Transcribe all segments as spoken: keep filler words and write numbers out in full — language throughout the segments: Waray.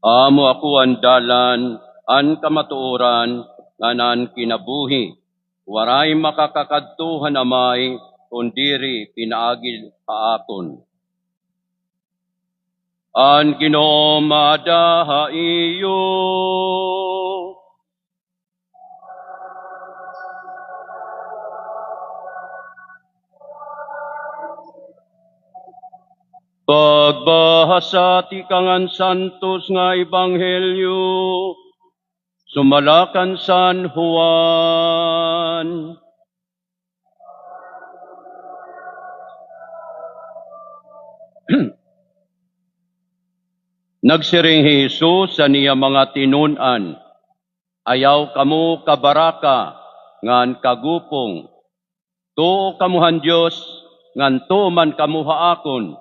Amo ako an dalan, an kamatuoran, ngan an kinabuhi. Waray makakakadto han Amay, kon diri pinaagi ha akon. An Ginoo maada ha iyo. Pagbahasa tikang han Santos nga Ebanghelyo sumala kan San Juan. Nagsiring hi Jesus han iya mga tinun-an, "Ayaw kamo kabaraka ngan kagupong. Tuo kamo han Dios, ngan tuo man kamo ha akon.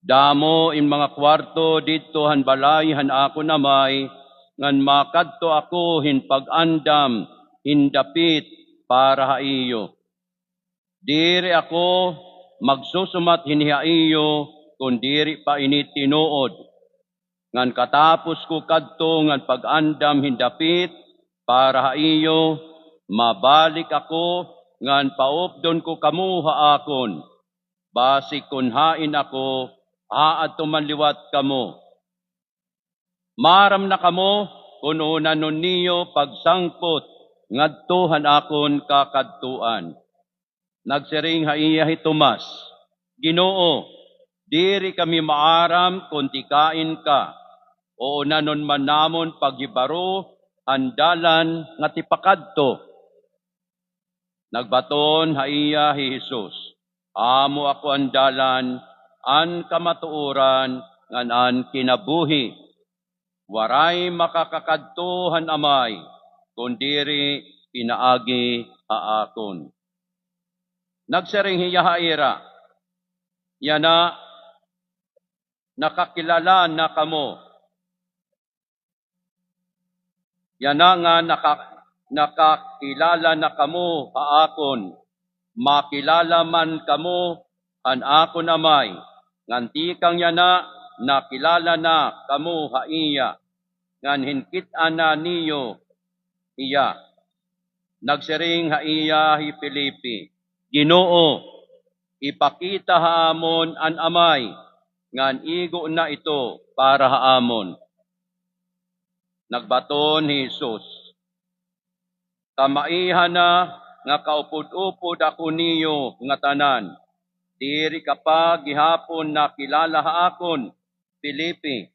Damo in mga kuwarto didto han balay han akon Amay, ngan makadto ako hin pag-andam hin dapit para ha iyo. Diri ako magsusumat hini ha iyo, kon diri pa ini tinuod. Ngan katapos ko kadto ngan pag-andam hin dapit para ha iyo, mabalik ako ngan paupdon ko kamo ha akon. Basi kon hain ako, haadto man liwat kamo. Maaram na kamo kon unanon niyo pagsangpot ngadto han akon kakadtuan." Nagsiring ha iya hi Tomas, "Ginoo, diri kami maaram kon tikain ka. Unanon man namon paghibaro han dalan nga tipakadto." Nagbaton ha iya hi Jesus, "Amo ako an dalan, an kamatuoran, ngan an kinabuhi. Waray makakakadto han Amay, kon diri pinaagi ha akon." Nagsiring hiya ha ira, "Yana, nakakilala na kamo. Yana nga naka-, nakakilala na kamo ha akon, makilala man kamo han akon Amay, ngan tikang yana nakilala na kamo ha iya, ngan hinkit-an na niyo iya." Nagsiring ha iya hi Felipe, "Ginoo, ipakita ha amon an Amay, ngan igo na ito para ha amon." Nagbaton hi Jesus, "Kamaiha na nga kaupod-upod ako niyo ngatanan. Diri ka pa gihapon nakilala ha akon, Felipe?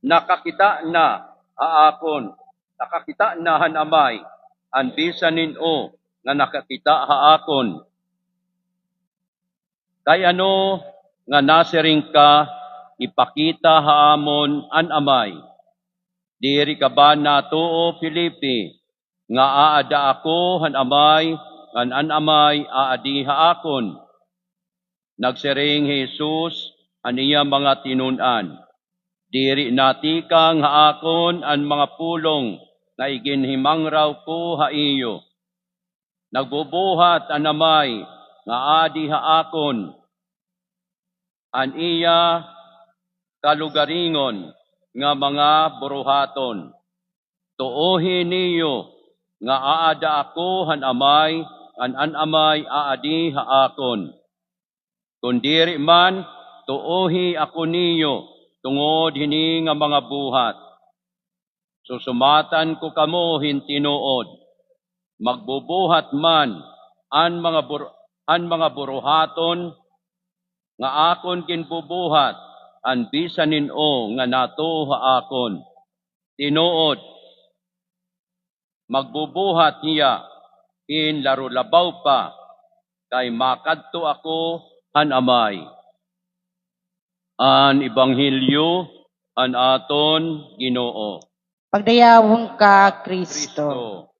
Nakakita na ha akon, nakakita na han Amay, an bisan hin-o nga nakakita ha akon. Kay ano nga nasiring ka, 'Ipakita ha amon an Amay'? Diri ka ba natuo, Felipe, nga aada ako han Amay, ngan an Amay aadi ha akon?" Nagsiring hi Jesus han iya mga tinun-an, "Diri natikang ha akon an mga pulong nga iginhimangraw ko ha iyo. Nagbubuhat an Amay nga aadi ha akon. An iya kalugaringon nga mga buruhaton. Tuohi niyo nga aada ako han Amay, ngan an Amay aadi ha akon. Kon diri man, tuohi ako niyo tungod hini nga mga buhat. Susumatan ko kamo hin tinuod, magbubuhat man an mga bur-, an mga buruhaton nga akon ginbubuhat, an bisan hin-o nga natuo ha akon. Tinuod, magbubuhat hiya hin laro-labaw pa, kay makadto ako han Amay." An Ebanghelyo han aton Ginoo. Pagdayawon ka, Kristo. Kristo.